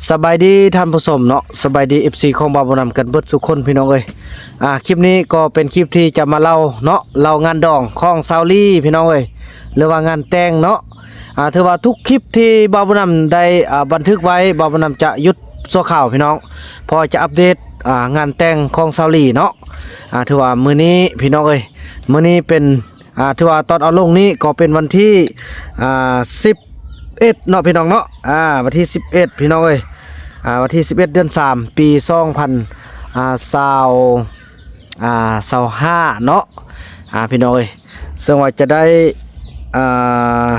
ສະບາຍດີທ່ານຜູ້ຊົມເນາະ, ສະບາຍດີ ເອັຟຊີ ຂອງບ່າວບຸນນຳກັນເບິດສູ່ຄົນພີ່ນ້ອງເອີຍ. ອ່າ ຄລິບນີ້ກໍເປັນຄລິບທີ່ຈະມາເລົ່າເນາະ, ເລົ່າງານດອງຂອງສາວລີພີ່ນ້ອງເອີຍ ຫຼືວ່າງານແຕ່ງເນາະ. ອ່າ ຖືວ່າທຸກຄລິບທີ່ບ່າວບຸນນຳໄດ້ ອ່າ ບັນທຶກໄວ້ ບ່າວບຸນນຳຈະຢຸດຊົ່ວຄາວພີ່ນ້ອງ ເພາະຈະອັບເດດ ອ່າ ງານແຕ່ງຂອງສາວລີເນາະ. ອ່າ ຖືວ່າມື້ນີ້ພີ່ນ້ອງເອີຍ ມື້ນີ້ເປັນ ອ່າ ຖືວ່າຕອນເອົາລົງນີ້ກໍເປັນວັນທີ ອ່າ ສິບເອັດເນາະພີ່ນ້ອງເນາະ. ອ່າ ວັນທີສິບເອັດພີ່ນ້ອງເອີຍ ອ່າ ວັນທີສິບເອັດ ເດືອນສາມ ປີສອງພັນ ອ່າ ຊາວ ອ່າ ຊາວຫ້າເນາະ ອ່າ ພີ່ນ້ອງເອີຍ. ເຊິ່ງວ່າຈະໄດ້ ອ່າ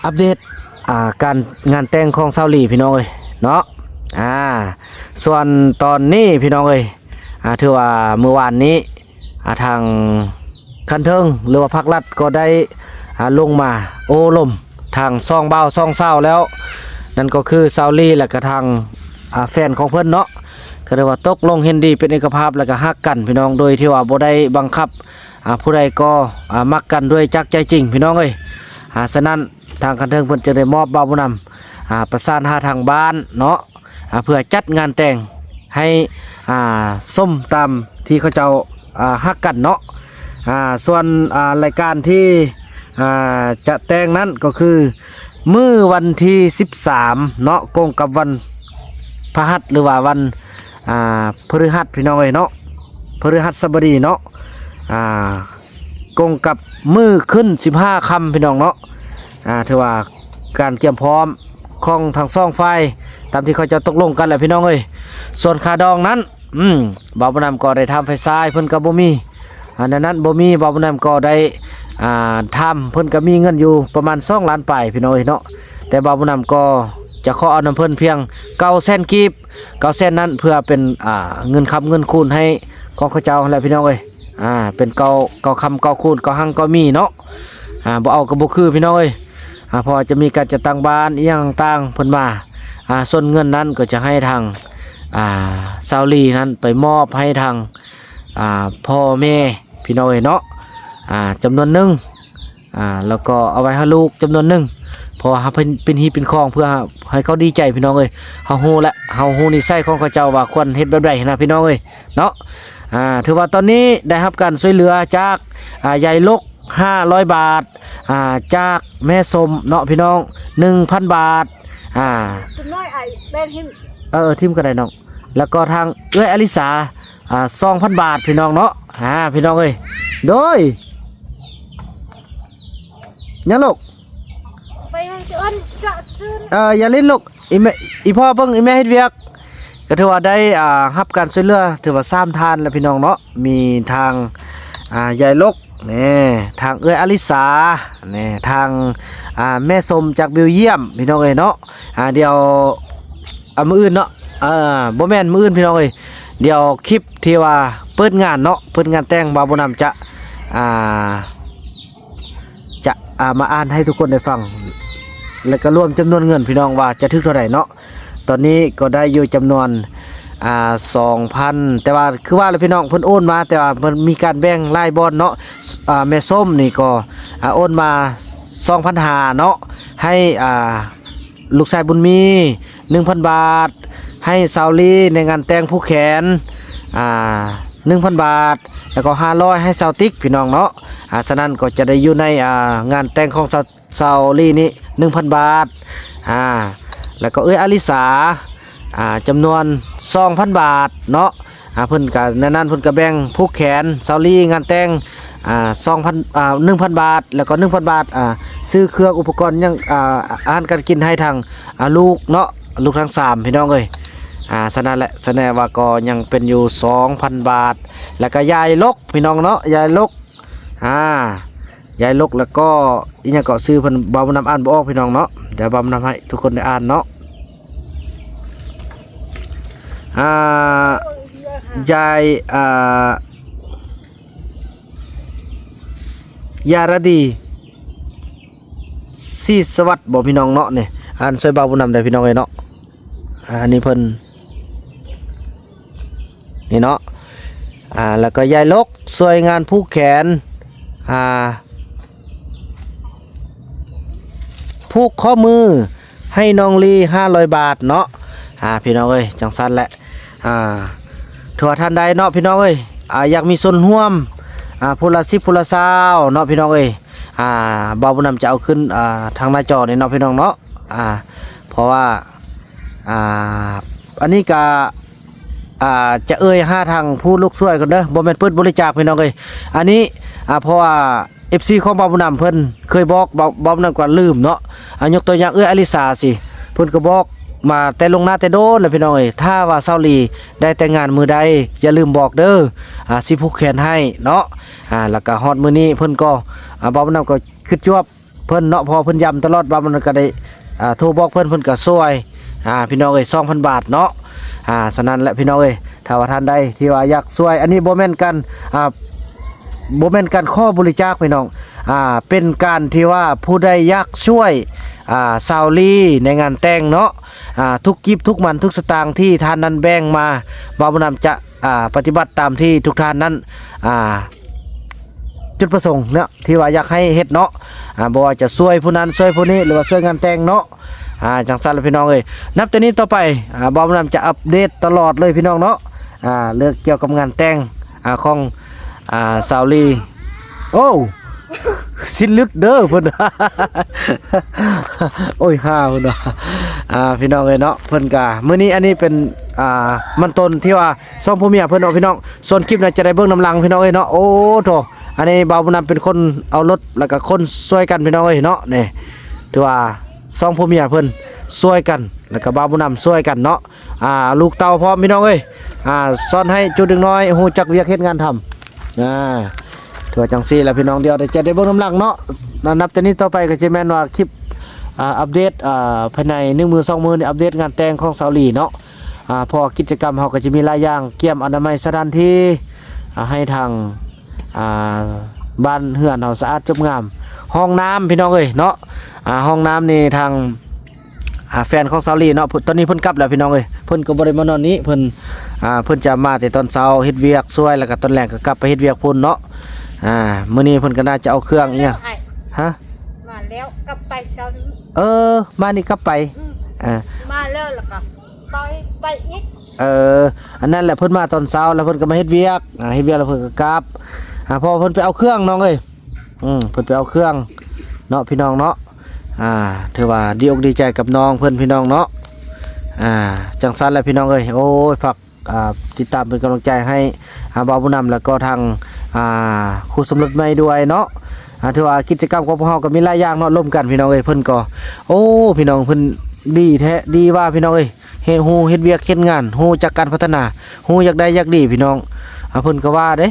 ອັບເດດ ອ່າ ການງານແຕ່ງຂອງສາວລີພີ່ນ້ອງເອີຍເນາະ. ອ່າ ສ່ວນຕອນນີ້ພີ່ນ້ອງເອີຍ ອ່າ ຖືວ່າມື້ວານນີ້ ອ່າ ທາງຂັ້ນເທິງ ຫຼືວ່າພາກລັດກໍໄດ້ ອ່າ ລົງມາໂອ້ລົມທາງສອງບ່າວສອງສາວແລ້ວ, ນັ້ນກໍຄືສາວລີ ແລະກະທາງ ອ່າ ແຟນຂອງເພິ່ນເນາະ ກໍໄດ້ວ່າຕົກລົງເຫັນດີເປັນເອກະພາບ ແລະກະຮັກກັນພີ່ນ້ອງ ໂດຍທີ່ວ່າບໍ່ໄດ້ບັງຄັບ ອ່າ ຜູ້ໃດກໍ ອ່າ ມັກກັນດ້ວຍຈາກໃຈຈິງພີ່ນ້ອງເອີຍ. ອ່າ ສະນັ້ນທາງຂັ້ນເທິງເພິ່ນຈຶ່ງໄດ້ມອບບ່າວບຸນນຳ ອ່າ ປະສານຫາທາງບ້ານເນາະ ອ່າ ເພື່ອຈັດງານແຕ່ງໃຫ້ ອ່າ ສົມຕາມທີ່ເຂົາເຈົ້າ ອ່າ ຮັກກັນເນາະ. ອ່າ ສ່ວນ ອ່າ ລາຍການທີ່ ອ່າ ຈະແຕ່ງນັ້ນກໍຄືມື້ວັນທີສິບສາມເນາະ ກົງກັບວັນພະຫັດ ຫຼືວ່າວັນ ອ່າ ພະฤຫັດພີ່ນ້ອງເອີຍເນາະ ພະฤຫັດສະບະດີເນາະ. ອ່າ ກົງກັບມື້ຂຶ້ນສິບຫ້າຄ່ຳພີ່ນ້ອງເນາະ. ອ່າ ຖືວ່າການກຽມພ້ອມຂອງທັງສອງຝ່າຍ ຕາມທີ່ເຂົາເຈົ້າຕົກລົງກັນແຫຼະພີ່ນ້ອງເອີຍ. ສ່ວນຄ່າດອງນັ້ນ ອືມ ບ່າວບຸນນຳກໍໄດ້ຖາມຝ່າຍຊາຍ ເພິ່ນກໍບໍ່ມີ ອັນນັ້ນບໍ່ມີ. ບ່າວບຸນນຳກໍໄດ້ ອ່າ ຖາມ ເພິ່ນກໍມີເງິນຢູ່ປະມານສອງລ້ານປາຍພີ່ນ້ອງເອີຍເນາະ, ແຕ່ບ່າວບຸນນຳກໍຈະຂໍເອົານຳເພິ່ນພຽງເກົ້າແສນກີບ ເກົ້າແສນນັ້ນ ເພື່ອເປັນ ອ່າ ເງິນຄ້ຳເງິນຄູນໃຫ້ຂອງເຂົາເຈົ້າຫັ້ນແຫຼະພີ່ນ້ອງເອີຍ. ອ່າ ເປັນເກົ້າ ເກົ້າຄ້ຳເກົ້າຄູນ ເກົ້າຮັ່ງເກົ້າມີເນາະ. ອ່າ ບໍ່ເອົາກໍບໍ່ຄືພີ່ນ້ອງເອີຍ. ອ່າ ເພາະວ່າຈະມີການຈັດຕັ້ງບ້ານອີ່ຫຍັງຕ່າງໆ ເພິ່ນວ່າ. ອ່າ ສ່ວນເງິນນັ້ນກໍຈະໃຫ້ທາງ ອ່າ ຊາວລີນັ້ນໄປມອບໃຫ້ທາງ ອ່າ ພໍ່ແມ່ພີ່ນ້ອງເອີຍເນາະ ອ່າ ຈຳນວນໜຶ່ງ. ອ່າ ແລ້ວກໍເອົາໄວ້ໃຫ້ລູກຈຳນວນໜຶ່ງ ເພາະວ່າເຮົາເປັນ ເປັນຮີບເປັນຄອງ ເພື່ອໃຫ້ເຂົາດີໃຈພີ່ນ້ອງເອີຍ. ເຮົາຮູ້ແຫຼະ ເຮົາຮູ້ນິໄສຂອງເຂົາເຈົ້າວ່າຄວນເຮັດແບບໃດຫັ້ນນະພີ່ນ້ອງເອີຍເນາະ. ອ່າ ຖືວ່າຕອນນີ້ໄດ້ຮັບການຊ່ວຍເຫຼືອຈາກ ອ່າ ຍາຍລົກຫ້າຮ້ອຍບາດ ອ່າ ຈາກແມ່ສົມເນາະພີ່ນ້ອງ ໜຶ່ງພັນບາດ. ອ່າ ຕົວນ້ອຍໄອ້ແບນຫິມ ເອີ ຖິ້ມກໍໄດ້ນ້ອງ. ແລ້ວກໍທາງເອື້ອຍອາລິສາ ອ່າ ສອງພັນບາດພີ່ນ້ອງເນາະ. ອ່າ ພີ່ນ້ອງເອີຍ ໂດຍ ຫຍັງລູກ? ໄປໃຫ້ເອີ້ນຈະຊືນ ເອີ ຢ່າຫຼິ້ນລູກ. ອີແມ່ ອີພໍ່ເບິ່ງ ອີແມ່ເຮັດວຽກ. ກໍຖືວ່າໄດ້ ອ່າ ຮັບການຊ່ວຍເຫຼືອ ຖືວ່າສາມທ່ານແລ້ວພີ່ນ້ອງເນາະ. ມີທາງ ອ່າ ຍາຍລົກ ນີ້ ທາງເອື້ອຍອາລິສາ ນີ້ ທາງ ອ່າ ແມ່ສົມຈາກເບວຢ້ຽມ ພີ່ນ້ອງເອີຍເນາະ. ອ່າ ດຽວ ອ່າ ມື້ອື່ນເນາະ ເອີ ບໍ່ແມ່ນມື້ອື່ນພີ່ນ້ອງເອີຍ, ດຽວຄລິບທີ່ວ່າເປີດງານເນາະ ເປີດງານແຕ່ງ ບ່າວບຸນນຳຈະ ອ່າ ຈະ ອ່າ ມາອ່ານໃຫ້ທຸກຄົນໄດ້ຟັງ ແລ້ວກໍລວມຈຳນວນເງິນພີ່ນ້ອງວ່າຈະຖືກເທົ່າໃດເນາະ. ຕອນນີ້ກໍໄດ້ຢູ່ຈຳນວນ ອ່າ ສອງພັນ ແຕ່ວ່າຄືວ່າແຫຼະພີ່ນ້ອງ ເພິ່ນໂອນມາ ແຕ່ວ່າເພິ່ນມີການແບ່ງຫຼາຍບ່ອນເນາະ. ອ່າ ແມ່ສົ້ມນີ້ກໍ ອ່າ ໂອນມາສອງພັນຫ້າເນາະ ໃຫ້ ອ່າ ລູກຊາຍບຸນມີ ໜຶ່ງພັນບາດ, ໃຫ້ສາວລີໃນງານແຕ່ງຜູກແຂນ ອ່າ ໜຶ່ງພັນບາດ ແລ້ວກໍຫ້າຮ້ອຍໃຫ້ສາວຕິກພີ່ນ້ອງເນາະ. ອ່າ ສະນັ້ນກໍຈະໄດ້ຢູ່ໃນ ອ່າ ງານແຕ່ງຂອງສາວ ສາວລີນີ້ ໜຶ່ງພັນບາດ ອ່າ ແລ້ວກໍເອື້ອຍອາລິສາ ອ່າ ຈຳນວນສອງພັນບາດເນາະ. ອ່າ ເພິ່ນກະ ໃນນັ້ນເພິ່ນກະແບ່ງຜູກແຂນ ສາວລີງານແຕ່ງ ອ່າ ສອງພັນ ອ່າ ໜຶ່ງພັນບາດ ແລ້ວກໍໜຶ່ງພັນບາດ ອ່າ ຊື້ເຄື່ອງອຸປະກອນຫຍັງ ອ່າ ອາຫານການກິນໃຫ້ທາງ ອ່າ ລູກເນາະ ລູກທັງສາມພີ່ນ້ອງເອີຍ. ອ່າ ສະນັ້ນແຫຼະ ສະແນວ່າກໍຍັງເປັນຢູ່ສອງພັນບາດ ແລ້ວກໍຍາຍລົກພີ່ນ້ອງເນາະ ຍາຍລົກ ອ່າ ຍາຍລົກ ແລ້ວກໍອີ່ຫຍັງເກາະ ຊື່ເພິ່ນ ບ່າວບຸນນຳອ່ານບໍ່ອອກພີ່ນ້ອງເນາະ. ດຽວບ່າວບຸນນຳໃຫ້ທຸກຄົນໄດ້ອ່ານເນາະ. ອ່າ ຍາຍ ອ່າ ຢາລະດີ ສີສະຫວັດບໍ່ພີ່ນ້ອງເນາະ. ນີ້ ອ່ານຊ່ວຍບ່າວບຸນນຳໄດ້ພີ່ນ້ອງເອີຍເນາະ. ອ່າ ອັນນີ້ເພິ່ນ ນີ້ເນາະ ອ່າ ແລ້ວກໍຍາຍລົກຊ່ວຍງານຜູກແຂນ ອ່າ ຜູກຂໍ້ມື ໃຫ້ນ້ອງລີຫ້າຮ້ອຍບາດເນາະ. ອ່າ ພີ່ນ້ອງເອີຍ ຈັ່ງຊັ້ນແຫຼະ. ອ່າ ຖ້າວ່າທ່ານໃດເນາະ ພີ່ນ້ອງເອີຍ ອ່າ ຢາກມີສ່ວນຮ່ວມ ອ່າ ຜູ້ລະສິບ ຜູ້ລະຊາວເນາະ ພີ່ນ້ອງເອີຍ ອ່າ ບ່າວບຸນນຳຈະເອົາຂຶ້ນ ອ່າ ທາງໜ້າຈໍນີ້ເນາະ ພີ່ນ້ອງເນາະ. ອ່າ ເພາະວ່າ ອ່າ ອັນນີ້ກະ ອ່າ ຈະເອີ່ຍຫາທາງຜູ້ລູກຊ່ວຍກ່ອນເດີ ບໍ່ແມ່ນເປີດບໍລິຈາກ ພີ່ນ້ອງເອີຍ. ອັນນີ້ ອ່າ ເພາະວ່າ ເອັຟຊີ ຂອງບ່າວບຸນນຳເພິ່ນເຄີຍບອກ ບ່າວ ບ່າວບຸນນຳກໍລືມເນາະ. ອ່າ ຍົກຕົວຢ່າງເອື້ອຍອາລິສາຊີ້ ເພິ່ນກໍບອກມາແຕ່ລ່ວງໜ້າແຕ່ໂດນແລ້ວ ພີ່ນ້ອງເອີຍ ຖ້າວ່າສາວລີໄດ້ແຕ່ງງານມື້ໃດ ຢ່າລືມບອກເດີ ອ່າ ຊິຜູກແຂນໃຫ້ເນາະ. ອ່າ ແລ້ວກໍຮອດມື້ນີ້ເພິ່ນກໍ ອ່າ ບ່າວບຸນນຳກໍຄຶດຈວບ ເພິ່ນເນາະ ເພາະເພິ່ນຢ້ຳຕະຫຼອດວ່າມັນກໍໄດ້ ອ່າ ໂທບອກເພິ່ນ ເພິ່ນກໍຊ່ວຍ ອ່າ ພີ່ນ້ອງເອີຍ ສອງພັນບາດເນາະ. ອ່າ ສະນັ້ນແຫຼະ ພີ່ນ້ອງເອີຍ ຖ້າວ່າທ່ານໃດທີ່ວ່າຢາກຊ່ວຍ ອັນນີ້ບໍ່ແມ່ນການ ອ່າ ບໍ່ແມ່ນການຂໍບໍລິຈາກ ພີ່ນ້ອງ ອ່າ ເປັນການທີ່ວ່າຜູ້ໃດຢາກຊ່ວຍ ອ່າ ສາວລີໃນງານແຕ່ງເນາະ ອ່າ ທຸກກີບທຸກມັນທຸກສະຕາງທີ່ທ່ານນັ້ນແບ່ງມາ ບ່າວບຸນນຳຈະ ອ່າ ປະຕິບັດຕາມທີ່ທຸກທ່ານນັ້ນ ອ່າ ຈຸດປະສົງເນາະ ທີ່ວ່າຢາກໃຫ້ເຮັດເນາະ. ອ່າ ບໍ່ວ່າຈະຊ່ວຍຜູ້ນັ້ນຊ່ວຍຜູ້ນີ້ ຫຼືວ່າຊ່ວຍງານແຕ່ງເນາະ. ອ່າ ຈັ່ງຊັ້ນລະ ພີ່ນ້ອງເອີຍ ນັບແຕ່ນີ້ຕໍ່ໄປ ອ່າ ບ່າວບຸນນຳຈະອັບເດດຕະຫຼອດເລີຍ ພີ່ນ້ອງເນາະ. ອ່າ ເລື່ອງກ່ຽວກັບງານແຕ່ງ ອ່າ ຂອງ ອ່າ ສາວລີ. ໂອ້ ສິ້ນຫຼຸດເດີເພິ່ນ ໂອ້ຍ ຫາເພິ່ນວ່າ. ອ່າ ພີ່ນ້ອງເອີຍເນາະ ເພິ່ນກະ ມື້ນີ້ ອັນນີ້ເປັນ ອ່າ ມັນຕົ້ນທີ່ວ່າ ສອງຜົວເມຍເພິ່ນເນາະ ພີ່ນ້ອງ. ສ່ວນຄລິບນະຈະໄດ້ເບິ່ງນຳຫຼັງ ພີ່ນ້ອງເອີຍເນາະ. ໂອ້ໂທ້ ອັນນີ້ບ່າວບຸນນຳເປັນຄົນເອົາລົດ ແລ້ວກະຂົນຊ່ວຍກັນ ພີ່ນ້ອງເອີຍເນາະ. ນີ້ຖືວ່າສອງຜົວເມຍເພິ່ນຊ່ວຍກັນ ແລ້ວກະບ່າວບຸນນຳຊ່ວຍກັນເນາະ. ອ່າ ລູກເຕົ້າພ້ອມ ພີ່ນ້ອງເອີຍ. ອ່າ ສອນໃຫ້ຈຸເດັກນ້ອຍຮູ້ຈັກວຽກເຮັດງານທຳ. ອ່າ ຖືວ່າຈັ່ງຊີ້ລະ ພີ່ນ້ອງ ດຽວຈະໄດ້ເບິ່ງນຳຫຼັງເນາະ. ນັບແຕ່ນີ້ຕໍ່ໄປກໍຈະແມ່ນວ່າຄລິບ ອ່າ ອັບເດດ ອ່າ ພາຍໃນໜຶ່ງມື້ສອງມື້ນີ້ ອັບເດດງານແຕ່ງຂອງສາວລີເນາະ. ອ່າ ເພາະກິດຈະກຳເຮົາກໍຈະມີຫຼາຍຢ່າງ ກຽມອະນາໄມສະຖານທີ່ ອ່າ ໃຫ້ທາງ ອ່າ ບ້ານເຮືອນເຮົາສະອາດຈົບງາມ. ຫ້ອງນ້ຳ ພີ່ນ້ອງເອີຍເນາະ. ອ່າ ຫ້ອງນ້ຳນີ້ທາງ ອ່າ ແຟນຂອງສາວລີເນາະ ເພິ່ນ ຕອນນີ້ເພິ່ນກັບແລ້ວ ພີ່ນ້ອງເອີຍ. ເພິ່ນກໍບໍ່ໄດ້ມານອນນີ້ ເພິ່ນ ອ່າ ເພິ່ນຈະມາແຕ່ຕອນເຊົ້າເຮັດວຽກຊ່ວຍ ແລ້ວກໍຕອນແລງກໍກັບໄປເຮັດວຽກພຸ້ນເນາະ. ອ່າ ມື້ນີ້ເພິ່ນກໍໜ້າຈະເອົາເຄື່ອງອີ່ຫຍັງ ຮະ ມາແລ້ວກັບໄປເຊົ້ານີ້. ເອີ ມານີ້ກັບໄປ. ອືມ ອ່າ ມາແລ້ວ ແລ້ວກໍໄປ ໄປອີກ. ເອີ ອັນນັ້ນແຫຼະ ເພິ່ນມາຕອນເຊົ້າ ແລ້ວເພິ່ນກໍມາເຮັດວຽກ ອ່າ ເຮັດວຽກແລ້ວເພິ່ນກໍກັບ. ອ່າ ເພາະວ່າເພິ່ນໄປເອົາເຄື່ອງ ນ້ອງເອີຍ. ອືມ ເພິ່ນໄປເອົາເຄື່ອງເນາະ ພີ່ນ້ອງເນາະ. ອ່າ ຖືວ່າດີອົກດີໃຈກັບນ້ອງເພິ່ນ ພີ່ນ້ອງເນາະ. ອ່າ ຈັ່ງຊັ້ນແຫຼະ ພີ່ນ້ອງເອີຍ. ໂອ້ຍ ຝາກ ອ່າ ຕິດຕາມເປັນກຳລັງໃຈໃຫ້ ອ່າ ບ່າວບຸນນຳ ແລ້ວກໍທາງ ອ່າ ຄູ່ສົມລົດໃໝ່ດ້ວຍເນາະ. ອ່າ ຖືວ່າກິດຈະກຳຂອງພວກເຮົາກໍມີຫຼາຍຢ່າງເນາະ ລົມກັນ ພີ່ນ້ອງເອີຍ. ເພິ່ນກໍ ໂອ້ ພີ່ນ້ອງ ເພິ່ນດີແທ້ ດີວ່າ ພີ່ນ້ອງເອີຍ. ເຮັດ ຮູ້ເຮັດວຽກເຮັດງານ ຮູ້ຈັກການພັດທະນາ ຮູ້ຢາກໄດ້ຢາກດີ ພີ່ນ້ອງ. ອ່າ ເພິ່ນກໍວ່າເດ້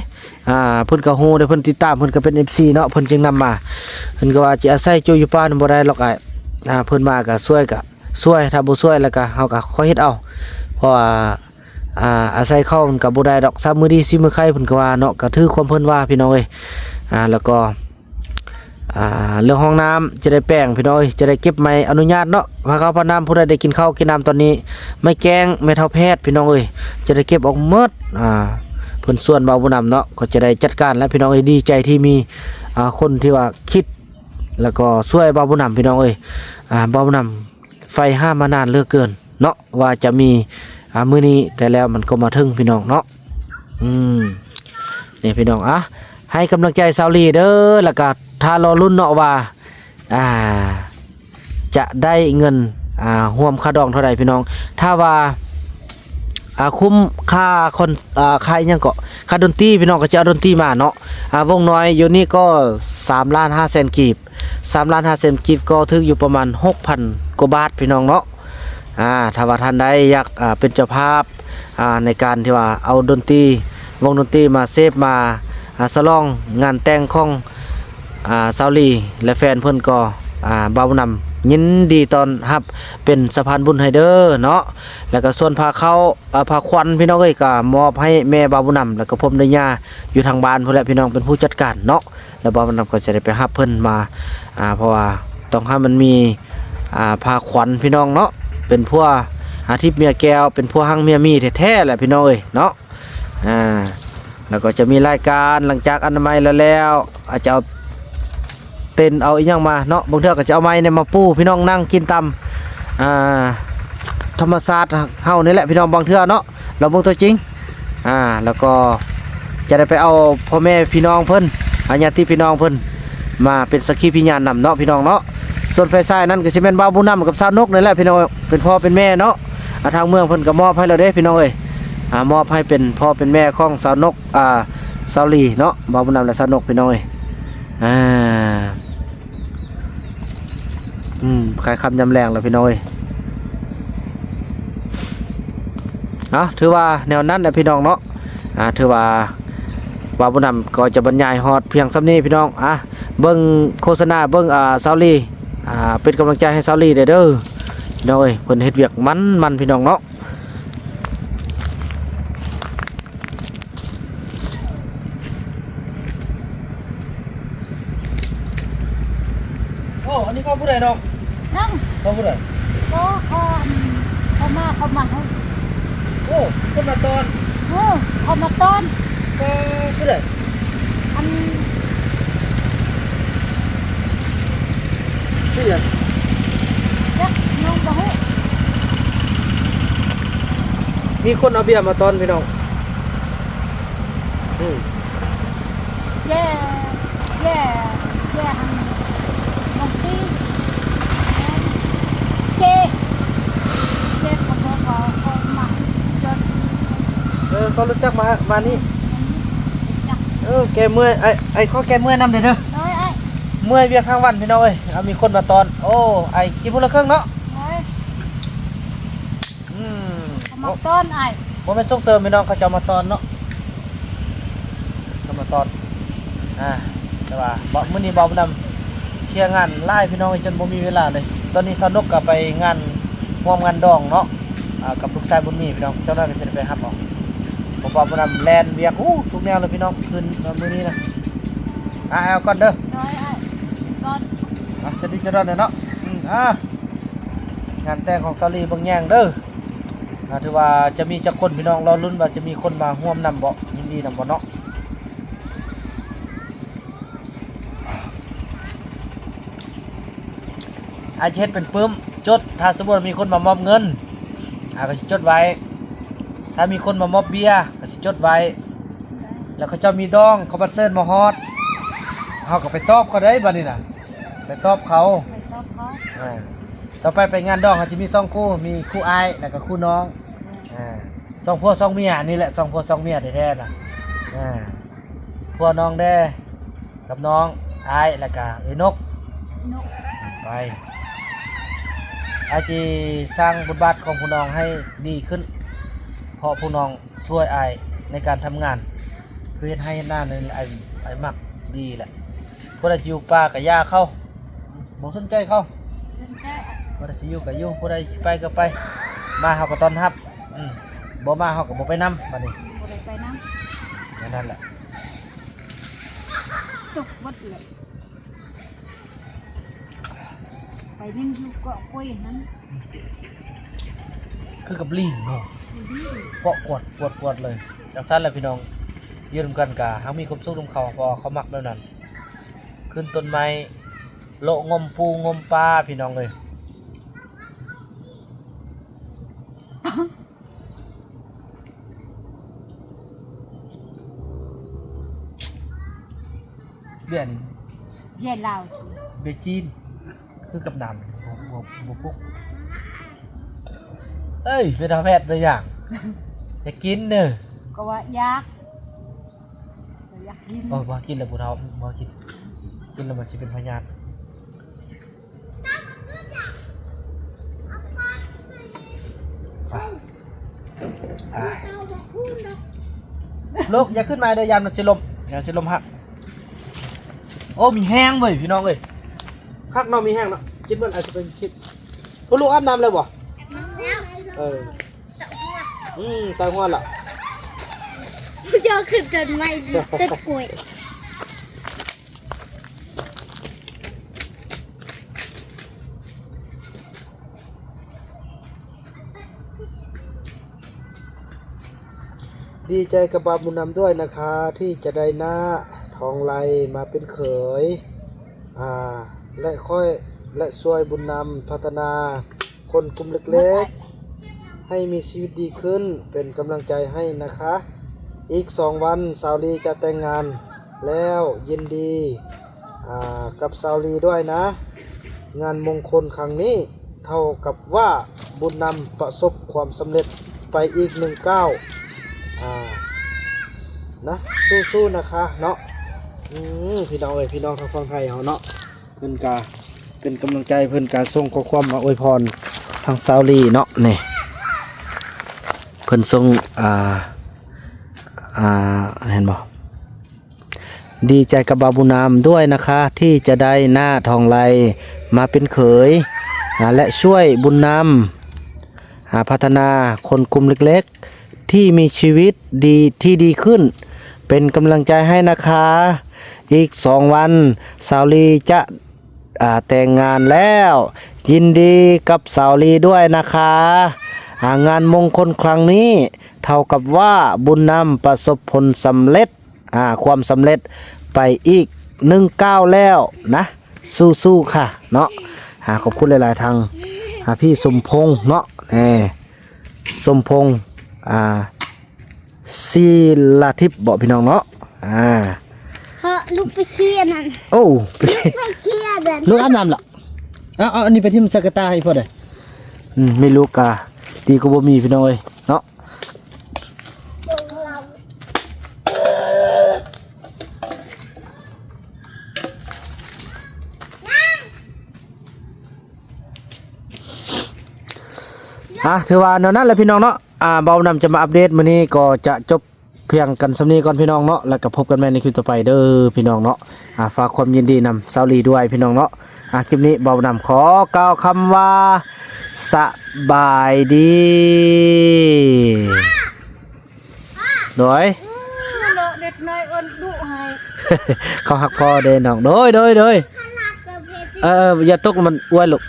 ອ່າ ເພິ່ນກໍຮູ້ເດ້ ເພິ່ນຕິດຕາມ ເພິ່ນກໍເປັນເອັຟຊີເນາະ ເພິ່ນຈຶ່ງນຳມາ. ເພິ່ນກໍວ່າຊິອາໄສໂຈຢູ່ປ່ານຳບໍ່ໄດ້ດອກອ້າຍ. ອ່າ ເພິ່ນມາກໍຊ່ວຍກໍຊ່ວຍ ຖ້າບໍ່ຊ່ວຍແລ້ວກໍເຮົາກໍຄ່ອຍເຮັດເອົາ ເພາະວ່າ ອ່າ ອາໄສເຂົາມັນກໍບໍ່ໄມ້ດອກ ສາມມື້ດີສີ່ມື້ໄຂ້ ເພິ່ນກໍວ່າເນາະ. ກໍຖືຄວາມເພິ່ນວ່າ ພີ່ນ້ອງເອີຍ. ອ່າ ແລ້ວກໍ ອ່າ ເລື່ອງຫ້ອງນ້ຳຈະໄດ້ແປງ ພີ່ນ້ອງເອີຍ ຈະໄດ້ເກັບໄມ້ອະນຸຍາດເນາະ. ພາເຂົ້າພານ້ຳ ຜູ້ໃດໄດ້ກິນເຂົ້າກິນນ້ຳຕອນນີ້ ໄມ້ແກ້ງ ໄມ້ເຖົ້າແພດ ພີ່ນ້ອງເອີຍ ຈະໄດ້ເກັບອອກໝົດ. ອ່າ ເພິ່ນຊວນບ່າວບຸນນຳເນາະ ກໍຈະໄດ້ຈັດການແລ້ວ ພີ່ນ້ອງເອີຍ. ດີໃຈທີ່ມີ ອ່າ ຄົນທີ່ວ່າຄິດ ແລ້ວກໍຊ່ວຍບ່າວບຸນນຳ ພີ່ນ້ອງເອີຍ. ອ່າ ບ່າວບຸນນຳ ໃຝ່ຫາມານານເຫຼືອເກີນເນາະ ວ່າຈະມີ ອ່າ ມື້ນີ້ ແຕ່ແລ້ວມັນກໍມາເຖິງ ພີ່ນ້ອງເນາະ. ອືມ ນີ້ ພີ່ນ້ອງ ອ່ະ ໃຫ້ກຳລັງໃຈສາວລີເດີ ແລ້ວກໍຖ້າລໍລຸ້ນເນາະວ່າ ອ່າ ຈະໄດ້ເງິນ ອ່າ ຮ່ວມຄ່າດອງເທົ່າໃດ ພີ່ນ້ອງ. ຖ້າວ່າ ອ່າ ຄຸ້ມຄ່າຄອນ ອ່າ ຄ່າອີ່ຫຍັງເກາະ ຄ່າດົນຕີ ພີ່ນ້ອງ ກໍຈະເອົາດົນຕີມາເນາະ. ອ່າ ວົງນ້ອຍຢູ່ນີ້ກໍສາມລ້ານຫ້າແສນກີບ ສາມລ້ານຫ້າແສນກີບ ກໍຖືກຢູ່ປະມານຫົກພັນກວ່າບາດ ພີ່ນ້ອງເນາະ. ອ່າ ຖ້າວ່າທ່ານໃດຢາກ ອ່າ ເປັນເຈົ້າພາບ ອ່າ ໃນການທີ່ວ່າເອົາດົນຕີ ວົງດົນຕີມາເສບ ມາ ອ່າ ສະຫຼອງງານແຕ່ງຂອງ ອ່າ ສາວລີ ແລະ ແຟນເພິ່ນ ກໍ ອ່າ ບ່າວບຸນນຳຍິນດີຕ້ອນຮັບເປັນສະພານບຸນໃຫ້ເດີເນາະ. ແລ້ວກໍສ່ວນພາເຂົ້າ ອ່າ ພາຂວັນ ພີ່ນ້ອງເອີຍ ກໍມອບໃຫ້ແມ່ບ່າວບຸນນຳ ແລ້ວກໍຜົມດ້ວຍຍ່າຢູ່ທາງບ້ານພຸ້ນແຫຼະ ພີ່ນ້ອງ ເປັນຜູ້ຈັດການເນາະ. ແລ້ວບ່າວບຸນນຳກໍຈະໄດ້ໄປຮັບເພິ່ນມາ ອ່າ ເພາະວ່າຕ້ອງໃຫ້ມັນມີ ອ່າ ພາຂວັນ ພີ່ນ້ອງເນາະ ເປັນຜົວອາທິບເມຍແກ້ວ ເປັນຜົວຮັງເມຍໝີແທ້ໆແຫຼະ ພີ່ນ້ອງເອີຍເນາະ. ອ່າ ແລ້ວກໍຈະມີລາຍການ ຫຼັງຈາກອະນາໄມແລ້ວ ອາດຈະເອົາເຕັນ ເອົາອີ່ຫຍັງມາເນາະ ບາງເທື່ອກໍຈະເອົາໄມ້ນີ້ມາປູ ພີ່ນ້ອງນັ່ງກິນຕຳ ອ່າ ທຳມະຊາດເຮົານີ້ແຫຼະພີ່ນ້ອງ ບາງເທື່ອເນາະ ລອງເບິ່ງຕົວຈິງ ອ່າ ແລ້ວກໍຈະໄດ້ໄປເອົາພໍ່ແມ່ພີ່ນ້ອງເພິ່ນ ອາ ຍາດຕິພີ່ນ້ອງເພິ່ນ ມາເປັນສັກຂີພະຍານນຳເນາະພີ່ນ້ອງເນາະ. ສ່ວນຝ່າຍຊາຍນັ້ນກໍຊິແມ່ນບ່າວບຸນນຳກັບສາວນົກນີ້ແຫຼະພີ່ນ້ອງ ເປັນພໍ່ເປັນແມ່ເນາະ. ອ່າ ທາງເມືອງເພິ່ນກໍມອບໃຫ້ແລ້ວເດ້ພີ່ນ້ອງເອີຍ ອ່າ ມອບໃຫ້ເປັນພໍ່ເປັນແມ່ຂອງສາວນົກ ອ່າ ສາວລີເນາະ ບ່າວບຸນນຳ ແລະ ສາວນົກພີ່ນ້ອງເອີຍ ອ່າ. ອືມ ຄ້າຍຄ່ຳຍາມແລງແລ້ວພີ່ນ້ອງເອີຍ. ເອົາ ຖືວ່າແນວນັ້ນແຫຼະພີ່ນ້ອງເນາະ ອ່າ ຖືວ່າ ບ່າວບຸນນຳກໍຈະບັນຍາຍຮອດພຽງສ່ຳນີ້ພີ່ນ້ອງ. ອ່າ ເບິ່ງໂຄສະນາ ເບິ່ງ ອ່າ ສາວລີ ອ່າ ເປັນກຳລັງໃຈໃຫ້ສາວລີແດ່ເດີພີ່ນ້ອງເອີຍ ເພິ່ນເຮັດວຽກມັນໆ ພີ່ນ້ອງເນາະ. ໂອ້ ອັນນີ້ຂອງຜູ້ໃດນ້ອງ? ນ້ອງ ຂອງຜູ້ໃດ? ກໍຂອງ ເຂົາມາ ເຂົາມາໃຫ້. ໂອ້ ມີຄົນມາຕ້ອນ. ເອີ ເຂົາມາຕ້ອນ. ກໍຜູ້ໃດ? ອັນ ຊື່ຫຍັງ? ຈັກ ນ້ອງບໍ່ຮູ້. ມີຄົນເອົາເບຍມາຕ້ອນພີ່ນ້ອງ. ອືມ ແຍ່ ແຍ່ ແຍ່ ອັນ ນ້ອງຕີ ເຈ ເຈ ຂອງ ຂອງ ຂອງ ຂອງ ມາ ຈອນ. ເອີ ກໍຮູ້ຈັກ ມາ ມານີ້. ເອີ ແກ້ເມື່ອຍ ອ້າຍ ອ້າຍ ຂໍແກ້ເມື່ອຍນຳແດ່ເດີ ໂດຍ ອ້າຍ. ເມື່ອຍວຽກທັງວັນພີ່ນ້ອງເອີຍ ເອົາ ມີຄົນມາຕ້ອນ. ໂອ້ ອ້າຍ ກິນຜູ້ລະເຄິ່ງເນາະ. ໂດຍ. ອືມ ເຂົາມາຕ້ອນອ້າຍ ບໍ່ແມ່ນສົ່ງເສີມພີ່ນ້ອງ ເຂົາເຈົ້າມາຕ້ອນເນາະ ເຂົາມາຕ້ອນ. ອ່າ ແຕ່ວ່າ ມື້ນີ້ບ່າວບຸນນຳເຄຍງານຫຼາຍພີ່ນ້ອງ ຈົນບໍ່ມີເວລາເລີຍ. ຕອນນີ້ສາວນົກກໍໄປງານ ຮ່ວມງານດອງເນາະ ອ່າ ກັບລູກຊາຍບຸນມີພີ່ນ້ອງ ຈັກໜ້ອຍກໍຊິໄດ້ໄປຮັບເອົາ ເພາະວ່າບຸນນຳແລ່ນວຽກ ໂອ້ ທຸກແນວເລີຍພີ່ນ້ອງ ຄືນມື້ນີ້ນະ. ອ່າ ເອົາກ່ອນເດີ ໂດຍ ອ້າຍ ກ່ອນ ອ່າ ຈະດີຈະດອນເນາະ. ອືມ ອ່າ ງານແຕ່ງຂອງສາວລີເບິ່ງແຍງເດີ. ອ່າ ຖືວ່າຈະມີຈັກຄົນພີ່ນ້ອງ ລໍລຸ້ນວ່າຈະມີຄົນມາຮ່ວມນຳບໍ່ ຍິນດີນຳບໍ່ເນາະ. ອາດຈະເຮັດເປັນປຶ້ມ ຈົດ ຖ້າສົມມຸດວ່າມີຄົນມາມອບເງິນ ອ່າ ກໍຊິຈົດໄວ້ ຖ້າມີຄົນມາມອບເບຍ ກໍຊິຈົດໄວ້ ແລ້ວເຂົາເຈົ້າມີດອງ ເຂົາບັດເຊີນມາຮອດ ເຮົາກໍໄປຕອບເຂົາໄດ໋ ບັດນີ້ນະ ໄປຕອບເຂົາ ໄປຕອບເຂົາ. ອ່າ ຕໍ່ໄປໄປງານດອງ ເຮົາຊິມີສອງຄູ່ ມີຄູ່ອ້າຍ ແລ້ວກໍຄູ່ນ້ອງ. ເອີ ອ່າ ສອງຜົວສອງເມຍ ອັນນີ້ແຫຼະ ສອງຜົວສອງເມຍແທ້ໆນະ. ອ່າ ຜົວນ້ອງແດ່ ກັບນ້ອງ ອ້າຍ ແລ້ວກະເອື້ອຍນົກ ນົກ ໄປ ອ້າຍຊິສ້າງບົດບາດຂອງຜູ້ນ້ອງໃຫ້ດີຂຶ້ນ ເພາະຜູ້ນ້ອງຊ່ວຍອ້າຍໃນການທຳງານ ຄືເຮັດໄຮ່ເຮັດນານີ້ ອ້າຍ ອ້າຍມັກດີແຫຼະ. ຜູ້ໃດຊິຢູ່ປ່າກໍຢ່າເຂົາ ບໍ່ສົນໃຈເຂົາ ບໍ່ໄດ້ຊິຢູ່ກໍຢູ່ ຜູ້ໃດຊິໄປກໍໄປ ມາເຮົາກໍຕ້ອນຮັບ ອືມ ບໍ່ມາເຮົາກໍບໍ່ໄປນຳ ບັດນີ້ບໍ່ໄດ້ໄປນຳ ແນວນັ້ນແຫຼະ. ຕົກເບິດເລີຍ ໄປຫຼິ້ນຢູ່ເກາະກ້ວຍຫັ້ນ ຄືກັບລີງເນາະ ເກາະກວດ ກວດ ກວດເລີຍ. ຈັ່ງຊັ້ນແຫຼະພີ່ນ້ອງ ຢູ່ນຳກັນກະເຮົາມີຄວາມສຸກນຳເຂົາ ເພາະວ່າເຂົາມັກແນວນັ້ນ ຂຶ້ນຕົ້ນໄມ້ ເລາະງົມປູງົມປາ ພີ່ນ້ອງເອີຍ. ເບຍນີ້ ເບຍລາວ ເບຍຈີນ ຄືກັບນ້ຳ ບໍ່ ບໍ່ ບໍ່ປຸກ. ເອີຍ ເປັນຕາແພດເປັນຫຍັງ ຢາກກິນເດີ ກໍວ່າຢາກ ຢາກກິນ. ໂອ້ຍ ບໍ່ໃຫ້ກິນແລ້ວຜູ້ເຖົ້າ ບໍ່ໃຫ້ກິນ ກິນແລ້ວມັນຊິເປັນພະຍາດ. ອ່າ ລູກ ຢ່າຂຶ້ນມາເດີ ຢ້ານມັນຊິລົ້ມ ຢ້ານຊິລົ້ມຫັກ. ໂອ້ ມີແຮງເວີຍ ພີ່ນ້ອງເອີຍ ຄັກເນາະ ມີແຮງເນາະ. ກິນເບິດ ອາດຈະເປັນຊິບ. ຜູ້ລູກອາບນ້ຳແລ້ວບໍ່? ອາບນ້ຳແລ້ວ ເອີ ອືມ ໃສ່ຫົວລະ ເຈົ້າຂຶ້ນຕົ້ນໄມ້ ຕັດກ້ວຍ. ດີໃຈກັບບ່າວບຸນນຳດ້ວຍນະຄະ ທີ່ຈະໄດ້ນ້າທອງໄລມາເປັນເຂີຍ ອ່າ ແລະ ຂ້ອຍ ແລະ ຊ່ວຍບຸນນຳພັດທະນາ ຄົນກຸ່ມເລັກໆ ໃຫ້ມີຊີວິດດີຂຶ້ນ ເປັນກຳລັງໃຈໃຫ້ນະຄະ. ອີກສອງວັນ ສາວລີຈະແຕ່ງງານແລ້ວ ຍິນດີ ອ່າ ກັບສາວລີດ້ວຍນະ. ງານມົງຄົນຄັ້ງນີ້ ເທົ່າກັບວ່າບຸນນຳປະສົບຄວາມສຳເລັດໄປອີກໜຶ່ງກ້າວ ອ່າ ນະ ສູ້ໆ ນະຄະເນາະ. ອືມ ພີ່ນ້ອງເອີຍ ພີ່ນ້ອງທາງຝັ່ງໄທເຮົາເນາະ ເພິ່ນກະເປັນກຳລັງໃຈ ເພິ່ນກະສົ່ງຂໍ້ຄວາມມາອວຍພອນທາງສາວລີເນາະ. ນີ້ ເພິ່ນສົ່ງ ອ່າ ອ່າ ເຫັນບໍ່? ດີໃຈກັບບ່າວບຸນນຳດ້ວຍນະຄະ ທີ່ຈະໄດ້ນ້າທອງໄລມາເປັນເຂີຍ ອ່າ ແລະ ຊ່ວຍບຸນນຳ ອ່າ ພັດທະນາຄົນກຸ່ມເລັກໆ ທີ່ມີຊີວິດດີ ທີ່ດີຂຶ້ນ ເປັນກຳລັງໃຈໃຫ້ນະຄະ. ອີກສອງວັນ ສາວລີຈະ ອ່າ ແຕ່ງງານແລ້ວ ຍິນດີກັບສາວລີດ້ວຍນະຄະ. ອ່າ ງານມົງຄົນຄັ້ງນີ້ ເທົ່າກັບວ່າບຸນນຳປະສົບຜົນສຳເລັດ ອ່າ ຄວາມສຳເລັດໄປອີກໜຶ່ງກ້າວແລ້ວນະ. ສູ້ໆ ຄ່ະເນາະ. ອ່າ ຂອບຄຸນຫຼາຍໆ ທາງ ອ່າ ພີ່ສົມພົງເນາະ ແນ່ ສົມພົງ ອ່າ ສີລາທິບເບາະ ພີ່ນ້ອງເນາະ. ອ່າ ເຮີະ ລູກໄປເຄຍນັ້ນ ໂອ້ ລູກໄປເຄຍນັ້ນ ລູກອາບນ້ຳລະ. ເອົາ ເອົາອັນນີ້ໄປຖິ້ມໃສ່ກະຕ່າໃຫ້ພໍ່ເດີ້. ອືມ ມີລູກກະດີກວ່າບໍ່ມີ ພີ່ນ້ອງເອີຍເນາະ. ອ່າ ຖືວ່າແນວນັ້ນແຫຼະ ພີ່ນ້ອງເນາະ. ອ່າ ບ່າວບຸນນຳຈະມາອັບເດດມື້ນີ້ ກໍຈະຈົບພຽງກັນສ່ຳນີ້ກ່ອນ ພີ່ນ້ອງເນາະ. ແລ້ວກໍພົບກັນໃໝ່ໃນຄລິບຕໍ່ໄປເດີ້ ພີ່ນ້ອງເນາະ. ອ່າ ຝາກຄວາມຍິນດີນຳສາວລີດ້ວຍ ພີ່ນ້ອງເນາະ. ອ່າ ຄລິບນີ້ບ່າວບຸນນຳຂໍກ່າວຄຳວ່າ ສະບາຍດີ. ໂດຍ ເດັກນ້ອຍເອີ້ນດຸໃຫ້ ເຂົາຮັກພໍ່ເດ້ນ້ອງ. ໂດຍ ໂດຍ ໂດຍ. ເອີ ຢ່າຕົກ ມັນອວຍລູກ.